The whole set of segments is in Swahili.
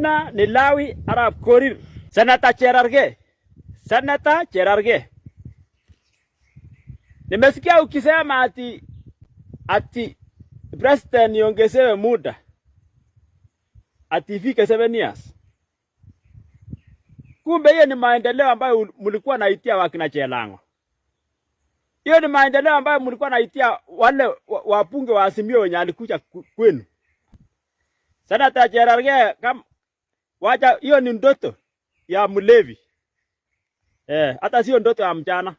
Jina ni Lawi Arap Korir. Senata Cherargei. Senata Cherargei. Nimesikia ukisema ati president iongezewe muda ati ifike 7 years. Kumbe hiyo ni maendeleo ambayo mlikuwa naitia wakina Chelango. Hiyo ni maendeleo ambayo mlikuwa naitia wale wabunge wa Azimio wenye alikuja kwenu. Senata Cherargei, kam wacha hiyo ni ndoto ya mlevi. Eh, hata sio ndoto ya mchana.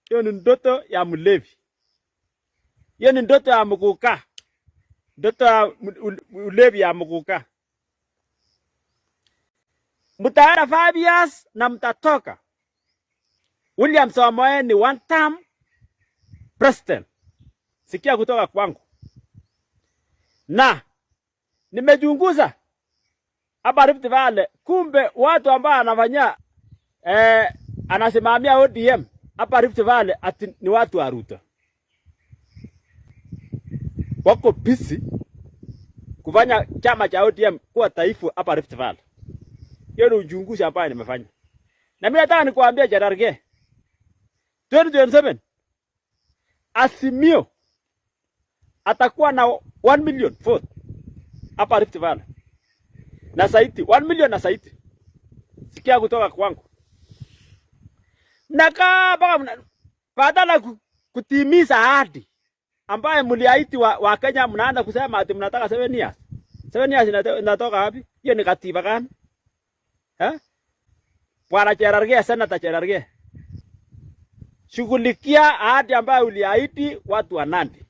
Hiyo ni ndoto ya mlevi. Hiyo ni ndoto ya mkuka. Ndoto ya ulevi ya mkuka. Mtaenda 5 years na mtatoka. William Samoei ni one term president. Sikia kutoka kwangu. Na nimechunguza hapa Rift Valley, kumbe watu ambao anafanya anasimamia ODM hapa Rift Valley ati ni watu wa Ruto. Wako busy kufanya chama cha ODM kuwa dhaifu hapa Rift Valley. Hiyo ni uchunguzi ambayo nimefanya. Na mimi nataka nikuambia Cherargei, 2027 Azimio atakuwa na 1 million vote hapa Rift Valley. Na zaidi 1 million na zaidi. Sikia kutoka kwangu. Mnakaa mpaka badala kutimiza ahadi ambaye mliahidi wa Kenya, mnaanza kusema ati mnataka 7 years. 7 years inatoka wapi? Hiyo ni katiba gani? Eh? Bwana Cherargei, Senator Cherargei, shughulikia ahadi ambayo uliahidi watu wa Nandi.